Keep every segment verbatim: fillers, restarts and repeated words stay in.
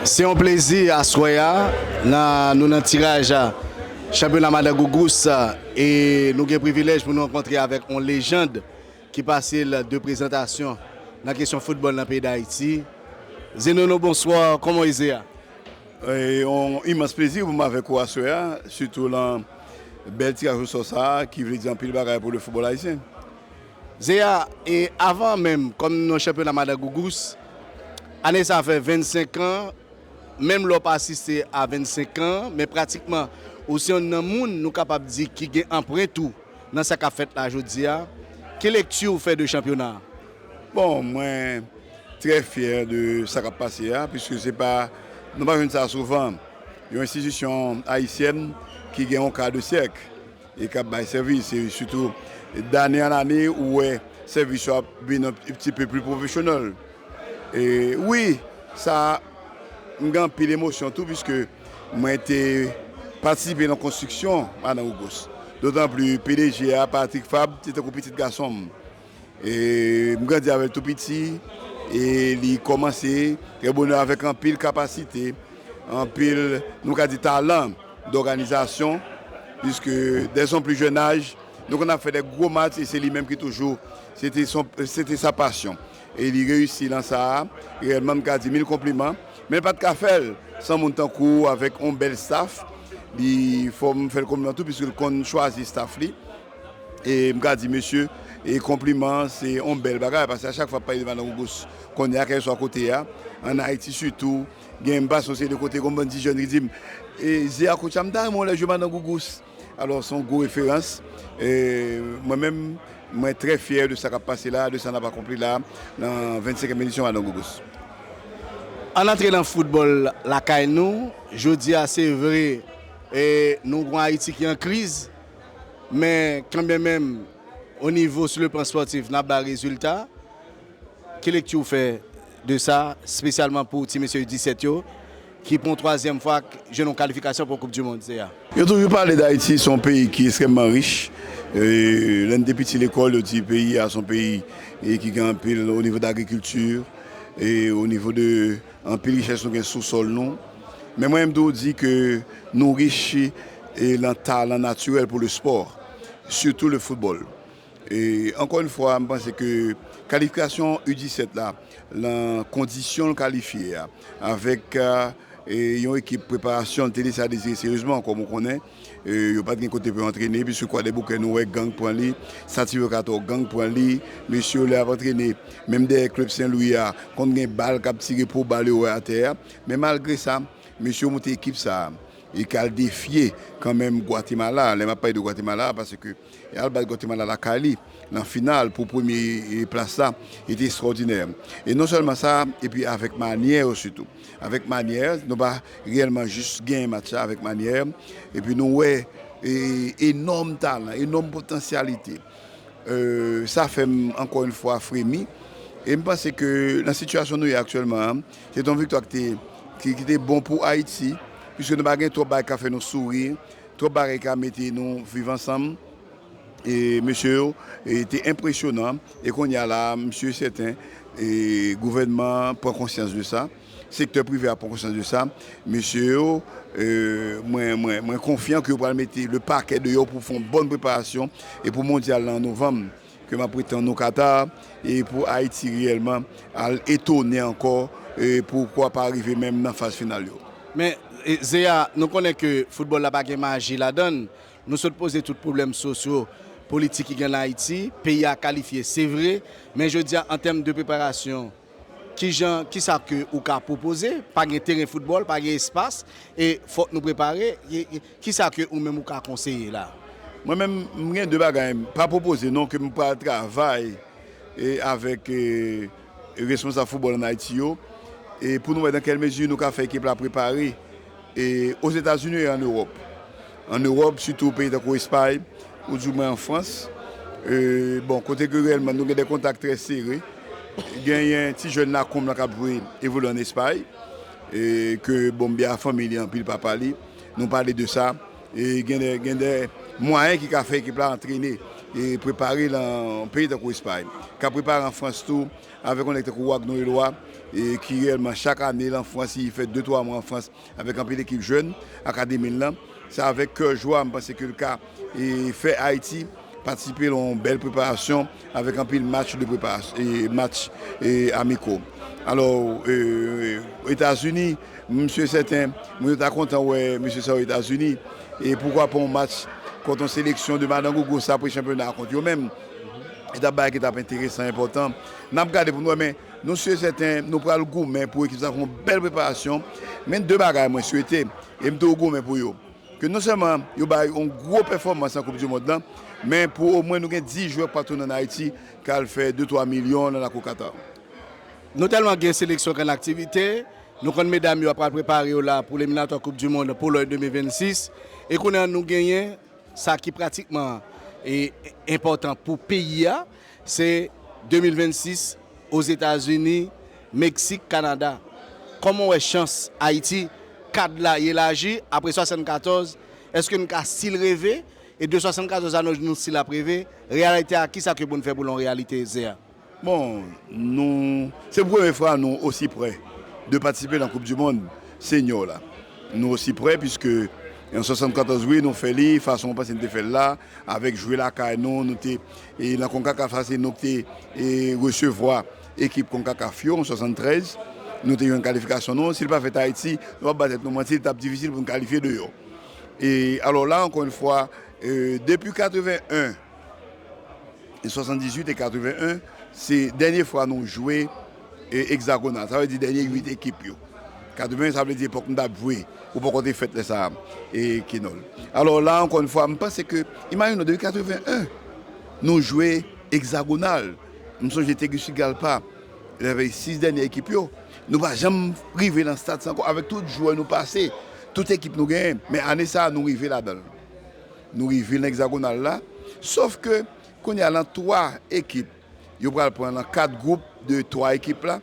Se yon plezi aswè a, nan, nou nan tiraj a chanpyona Madan Gougous, e nou gen privilèj pou nou rankontre avèk yon lejand ki pase l de prezantasyon nan kesyon foutbòl nan peyi Dayiti. Zenono, bonswa, kòman w ye a? E yon imans plezi pou m avèk ou aswè a, sitou lan bèl tiraj osò sa a, ki vle di anpil bagay pou le foutbòl ayisyen. Zeya, e avan menm, kòm nou nan chanpyona Madan Gougous, ane sa fè vennsenk an, menm lè w pa asiste a vennsenk an, men pratikman, ou se yonn nan moun nou kapab di ki gen anprent ou nan sa k ap fèt la jodi a. Ki lekti w fè de chanpyona a? Bon, mwen trè fyè de sa k ap pase a, piske se pa, nou pa jwenn sa souvan. Yon enstitisyon ayisyèn ki gen yon ka de syèk e k ap bay sèvis, e sitou, dane an ane, ou wè sèvis yo ap vin un petit peu plus professionnel. E wi, sa, m gen anpil emosyon tou, piske mwen te patisipe nan konstriksyon Madan Gougous. Dotan pli, P D G a, Patrick Fabre, se tankou pitit gason m. E m grandi avè l tou piti, e li kòmanse trè bonè avèk anpil kapasite, anpil, nou ka di, talan dòganizasyon, piske dè son pli jèn aj, nou konn ap fè dè gwo match, e se li menm ki toujou, se te son, se te sa pasyon. E li reyisi lan sa a, reyèlman, m ka di mil konpliman, men l pa t ka fè l san moun tankou w avèk yon bèl staff. Li fò m fè l konpliman tou, piske l konn chwazi staff li. E m ka di mesye, e konpliman, se yon bèl bagay, paske a chak fwa ap pale de Madan Gougous, kounye a, kèlkeswa kote a, ann Ayiti sitou, gen, m pase yon seri de kote, gon bann ti jèn ki di m, e, Zeya, kounye a, m ta renmen w lè jwe Madan Gougous. Alò, se yon gwo referans. E, mwen menm, mwen trè fyè de sa k ap pase la, de sa n ap akonpli la, nan vennsenkyèm edisyon Madan Gougous. Ann antre nan foutbòl lakay nou, jodi a, se vre, e, nou gon Ayiti ki an kriz, men kanmenm, o nivo, sou le plan spòtif, n ap bay rezilta. Ki lekti w fè de sa, espesyalman pou ti mesye U disèt yo, ki pou yon twazyèm fwa k jwenn yon kalifikasyon pou Koup di Mond, Zeya? Yo toujou pale Dayiti se yon peyi ki ekstrèmman rich. E, lè n te piti lekòl, yo di peyi a se yon peyi, e, ki gen anpil o nivo de lagrikilti, e o nivo de anpil richès nou gen sou sòl nou. Men mwen, m toujou di ke nou rich, e, lan talan natirèl pou le spò, sitou le foutbòl. E, ankò yon fwa, m panse ke kalifikasyon U disèt la, lan kondisyon l kalifye a, avèk, e, yon ekip preparasyon l te lese a dezire seryezman, kòm ou konnen, e, yo pa t gen kote pou yo antrene, piske Kwadèboukè nou wè gang pran li, Sativyo Katò gang pran li, mesye yo lè y ap antrene, menm dèyè klèb Sen Lwi a, konn gen bal k ap tire, po bal yo wè atè a, men malgre sa, mesye yo moute ekip sa a, e k al defye kanmenm Gwatemala, lè m ap pale de Gwatemala, paske e al bat Gwatemala lakay li, nan final pou premye, e, plas la, e te ekstwòdinè. E non sèlman sa, epi avèk manyè yo sitou. Avèk manyè, nou pa reyèlman jis genyen match la, avèk manyè, epi nou wè, e, enòm talan, enòm potansyalite. E, sa fè m, ankò yon fwa, fremi. E m panse ke nan sitiyasyon nou ye aktyèlman an, se te yon viktwa ki te, ki, ki te bon pou Ayiti, piske nou pa gen twòp bagay k ap fè nou souri, twòp bagay ka mete nou viv ansanm. E mesye yo, e, te enpresyonan. E kounye a la, m si e sèten, e, gouvènman an pran konsyans de sa. Sektè prive a pran konsyans de sa. Mesye yo, e, mwen, mwen, mwen konfyan ke yo pral mete le pakè deyò pou fè yon bòn preparasyon e pou mondyal la an novanm, ke m ap pretann o Katar, e pou Ayiti reyèlman al etone ankò, e poukwa pa rive menm nan faz final yo. Men, e, Zeya, nou konnen ke foutbòl la pa gen maji ladan l. Nou sot poze tout pwoblèm sosyo politik ki gen an Ayiti. Peyi a kalifye, se vre, men jodi a, an tèm de preparasyon, kijan, kisa ke ou ka pwopoze? Pa gen teren foutbòl, pa gen espas, e fòk nou prepare. E, e, kisa ke ou menm ou ka konseye la? Mwen menm, m gen de bagay, m pa pwopoze non, ke m pral travay, e, avèk, e, responsab foutbòl an Ayiti yo, e pou nou wè dan kèl mezi nou ka fè ekip la prepare, e, Ozetazini e an Ewòp. An Ewòp, sitou peyi tankou Espay, ou di mwen an Frans, e, bon, kote ke reyèlman nou gen de kontak trè sere, genyen ti jèn lakonm lan k ap jwe, evolye an Espay, e, ke, bon, m byen a fanmi li anpil, papa li, nou pale de sa, e gen de, gen de mwayen ki ka fè ekip la antrene e prepare lan peyi tankou Espay, ka prepare an Frans tou, avèk yon nèg tankou Wagnon Eloi, e ki reyèlman chak ane l an Frans, li fè de twa mwa an Frans avèk anpil ekip jèn, akademi l lan. Se avèk kè jwa, m panse ke l ka, e, fè Ayiti patisipe nan yon bèl preparasyon avèk anpil match de preparasyon, e, match, e, amiko. Alò, e, Etazini, m si e sèten, moun yo ta kontan wè mesye sa yo Etazini. E poukwa pa yon match kont yon seleksyon de madan gogo sa apre chanpyona a kont yo menm. E t ap bagay ki t ap enteresan, enpòtan. N ap gade pou n wè, men nou si e sèten, nou pral goumen pou ekip sa fè yon bèl preparasyon. Men de bagay mwen swete, e m tou goumen pou yo. Ke non sèlman yo bay yon gwo pèfòmans nan Koup di Mond lan, men pou omwen nou gen dis jwè k pral tounen ann Ayiti, k al fè de twa milyon nan lakou Qatar. Nou tèlman gen seleksyon k an aktivite, nou konn medam yo ap pral prepare yo la pou eliminatwa Koup di Mond Polòy de mil vennsis, e kounye a nou genyen sa ki pratikman e enpòtan pou peyi a, se de mil vennsis Ozetazini, Meksik, Kanada. Kòman w wè chans Ayiti, kad la elaji apre swasannkatòz, èske n ka still reve? E de swasannkatòz a nos jours nou still ap reve? Reyalite a, kisa ke pou n fè pou l yon reyalite, Zea? Bon, nou, se pou premye fwa nou osi prè de patisipe nan Koup di Mond senyò la. Nou osi prè piske an swasannkatòz wi nou fè li fason w panse n te fè l la, avèk jwe lakay nou, nou te e nan Konkakaf sa se nou k te e resevwa ekip Konkakaf yo an swasanntrèz. Nou te jwenn kalifikasyon nou. Si l pa fèt Ayiti, nou p ap ba tèt nou manti, li t ap difisil pou n kalifye deyò. E alò la, ankò yon fwa, e depi katreven en, e swasanndizuit e katreven en, se dènye fwa nou jwe e egzagonal. Sa vle di dènye uit ekip yo. Katreven en, sa vle di epòk nou t ap jwe. Ou poko te fèt lè sa a, e Kenòl. Alò la, ankò yon fwa, m panse ke, imajine w, depi katreven en, nou jwe egzagonal. M sonje Tegucigalpa, lè sis dènye ekip yo, nou pa janm rive nan stad sa ankò, avèk tout jwè nou pase, tout ekip nou genyen. Men ane sa a, nou rive ladan l. Nou rive nan egzagonal la. Sòf ke, kounye a, nan twa ekip, yo pral pran nan kat gwoup de twa ekip la.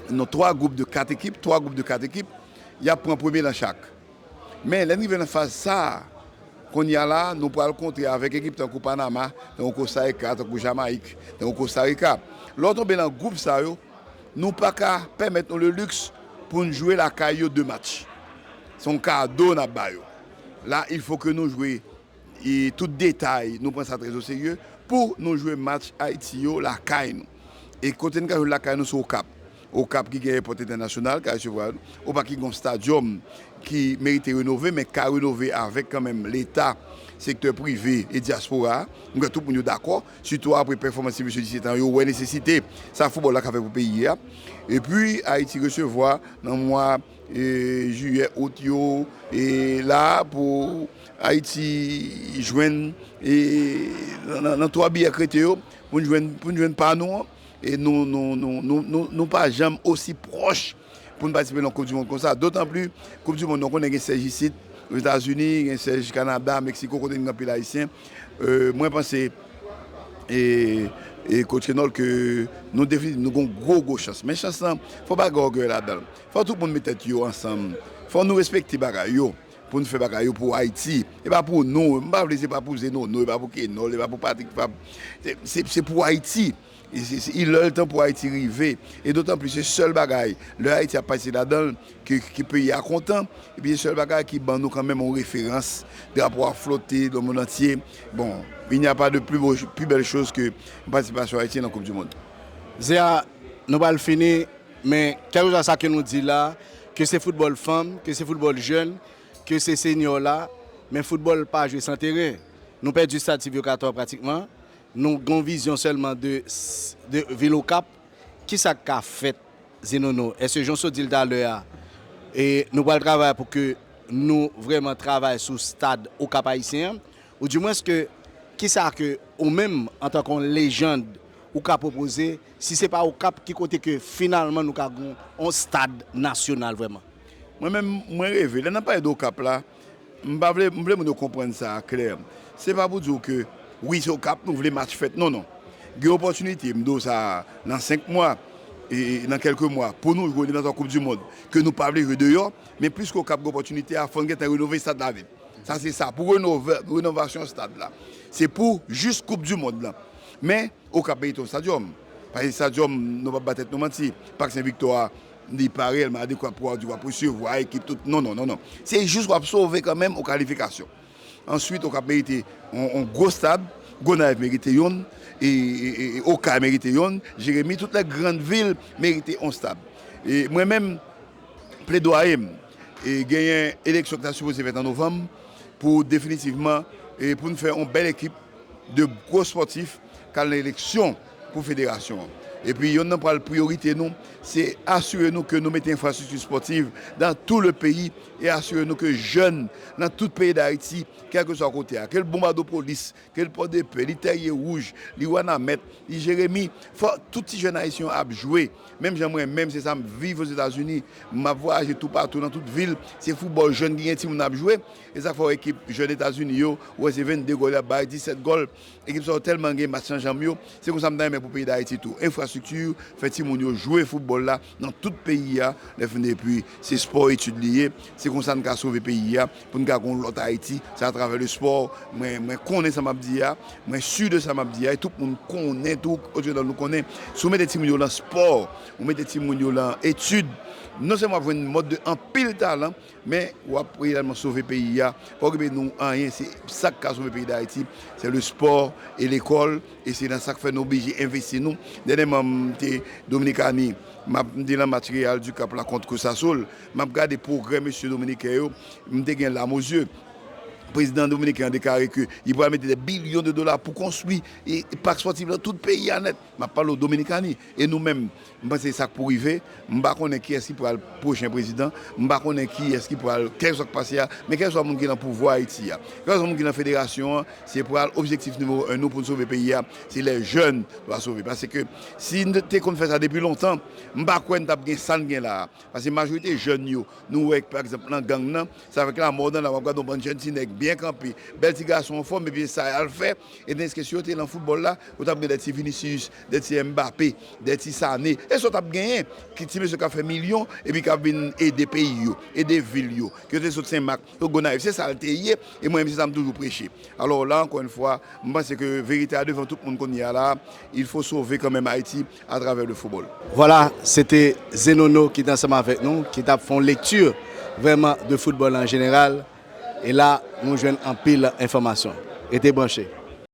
Non, twa gwoup de kat ekip, twa gwoup de kat ekip, y ap pran premye nan chak. Men, lè n rive nan faz sa a, kounye a la, nou pral kontre avèk ekip tankou Panama, tankou Costa Rica, tankou Jamayik, tankou Costa Rica. Lè w tonbe nan gwoup sa yo, nou pa ka pèmèt nou le luxe pou n jwe lakay yo de match. Se yon kado n ap ba yo. La, il faut que nou jwe e tout detay, nou pran sa trè o serye, pou nou jwe match Ayiti yo lakay nou. E kote n ka jwe lakay nou, se Okap. Okap ki gen èpòt entènasyonal, ka resevwa nou. Okap ki gen yon stadyòm ki merite renove, men ka renove avèk kanmenm Leta, sektè prive e dyaspora a. M kwè tout moun yo dakò, sitou apre pèfòmans ti mesye disetan yo, yo wè nesesite sa foutbòl la ka fè pou peyi a. Epi, Ayiti resevwa nan mwa e, jiyè, out yo, e, la pou Ayiti jwenn e, nan, nan, nan twa biyè k rete yo pou n jwenn, pou n jwenn pa nou an. E nou, nou, nou, nou, nou, nou pa janm osi pwòch pou n patisipe nan Koup di Mond konsa. Dotan pli, Koup di Mond, nou konnen gen syèj isit, Ozetazini, gen syèj Kanada, Meksiko, kote n gen anpil Ayisyen. E, mwen panse, e, e Coach Kenòl, ke nou definitif, nou gen yon gwo, gwo chans. Men chans lan, fò pa gen ògèy ladan l. Fò tout moun met tèt yo ansanm. Fò nou respekte bagay yo. Pou n fè bagay yo pou Ayiti. E pa pou nou. M pa vle se pa pou Zenono, e pa pou Kenòl, e pa pou Patrick Fab. Se, se, se pou Ayiti. E se, se, il è temps pou Ayiti rive. E dotan plis, se sèl bagay. Lè Ayiti ap pase ladan l, ke, ke peyi a kontan. Epi se sèl bagay ki ban nou kanmenm yon referans. Drapo a flote dans le monde entier. Bon, il n'y a pas de plus beau, plus belle chose que patisipasyon Ayiti nan Koup di Mond. Zea, nou pral fini, men kèlkeswa sa ke nou di la, ke se foutbòl fanm, ke se foutbòl jèn, ke se senyò la, men foutbòl pa jwe san teren. Nou pèdi stad Sylvio Cator pratikman. Nou gen yon vizyon sèlman de, de vil Okap. Kisa k ka fèt, Zenono? Èske jan w sot di l talè a, e nou pral travay pou ke nou vrèman travay sou stad Okap ayisyen an? Oudimwens ke, kisa ke ou menm, antanke yon lejann, ou ka pwopoze, si se pa Okap, ki kote ke finalman nou ka gen yon stad nasyonal vrèman? Mwen menm, mwen reve. Lè n ap pale de Okap la, m pa vle, m vle moun yo konprann sa klè. Se pa pou di w ke, wi, se Okap nou vle match fèt. Non, non. Gen opòtinite, m di w sa, nan senk mwa, e nan kèlke mwa, pou nou jwe eliminatwa Koup di Mond, ke nou pa vle jwe deyò, men plis ke Okap gen opòtinite a, fò n gentan renove stad la vit. Sa se sa, pou renove, renovasyon stad la. Se pou jis Koup di Mond lan. Men, Okap merite yon stadyòm. Paske estadiòm, nou p ap ba tèt nou manti, Pak Sen Viktwa a, li pa reyèlman adekwa pou w di w ap resevwa ekip tout. Non, non, non, non. Se jis w ap sove kanmenm yon kalifikasyon. Answit, Okap merite yon, yon gwo stad, Gonayiv merite youn, e, e, e, e Okay merite youn, Jeremi, tout lè grann vil merite yon stad. E mwen menm, pledwaye m, e genyen eleksyon ki ta sipoze fèt an novanm pou definitivman, e pou n fè yon bèl ekip de gwo spòtif k al nan eleksyon pou federasyon an. Epi yonn nan pral priyorite nou, se asire nou ke nou mete enfrastrikti spòtiv dans tout le pays e asire nou ke jèn nan tout peyi Dayiti, kèlkeswa kote a, ke l Bonbadopolis, ke l Pòdepè, li Tèrye Wouj, li Wanament, li Jeremi, fò tout ti jèn ayisyen yo ap jwe. Menm jan mwen menm, se sa m viv Ozetazini, m ap vwayaje toupatou nan tout vil, se foutbòl jèn ki gen timoun ap jwe. E sa k fè w ekip jèn Etazini yo, ou wè se vennde gòl y ap bay, disèt gòl. Ekip sa yo tèlman gen match nan janm yo, se konsa m ta renmen pou peyi Dayiti tou. Enfrastrikti, fè timoun yo jwe foutbòl la nan tout peyi a, lè fin epi se spò etid li ye, se konsa n ka sove peyi a, pou n ka gen yon lòt Ayiti, se atravè le sport. Mwen, mwen konnen sa m ap di a, mwen si de sa m ap di a, e tout moun konnen tou, otodan nou konnen, si w mete timoun yo lan spò, ou mete timoun yo lan etid, non sèlman w ap jwenn mòd de anpil talan, men w ap reyèlman sove peyi a. Pa okipe nou anyen, se sa k ka sove peyi Dayiti, se le sport e lekòl, e se nan sa k fè nou oblije envesti nou. Dènyèman, m te Dominikani, m ap, m te nan match Real du Cap la kont Cruz Azul, m ap gade pwogrè mesye dominiken yo, m te gen lam o zye. Prezidan dominiken an deklare ke li pral mete dè bilyon de dola pou konstwi e, e pak spòtif lan tout peyi a nèt. M ap pale w Dominikani. E nou menm, m panse se sa k pou rive. M pa konnen kiyès ki pral pwochen prezidan. M pa konnen kiyès ki pral, kèlkeswa k pase a, men kèlkeswa moun ki nan pouvwa Ayiti a, kèlkeswa moun ki nan federasyon an, se pral objektif nimewo en nou pou n sove peyi a. Se lè jèn nou va sove. Paske si n te konn fè sa depi lontan, m pa kwè n t ap gen sa n gen la a. Paske majorite jèn yo, nou wè, pa egzanp, nan gang nan, se avèk lanmò nan la, w ap gade yon bann jèn ti nèg byen kanpe, bèl ti gason anfòm, epi se sa y al fè. E tandis ke si yo te lan foutbòl la, yo t ap gen dè ti Vinicius, dè ti Mbappé, dè ti Sané. E sa w t ap genyen, ki ti mesye k ap fè milyon, epi k ap vin ede peyi yo, ede vil yo. Ke yo te sot Senmak, sot Gonayiv, se sa l te ye, e mwen menm se sa m toujou preche. Alò la, ankò yon fwa, m panse ke verite a devan tout moun kounye a la, il faut sauver quand même Haïti à travers le football. Vwala, se te Zenono ki te ansanm avèk nou, ki t ap fè yon lekti vrèman de foutbòl an jeneral. E la, nou jwenn anpil enfòmasyon. Rete branche.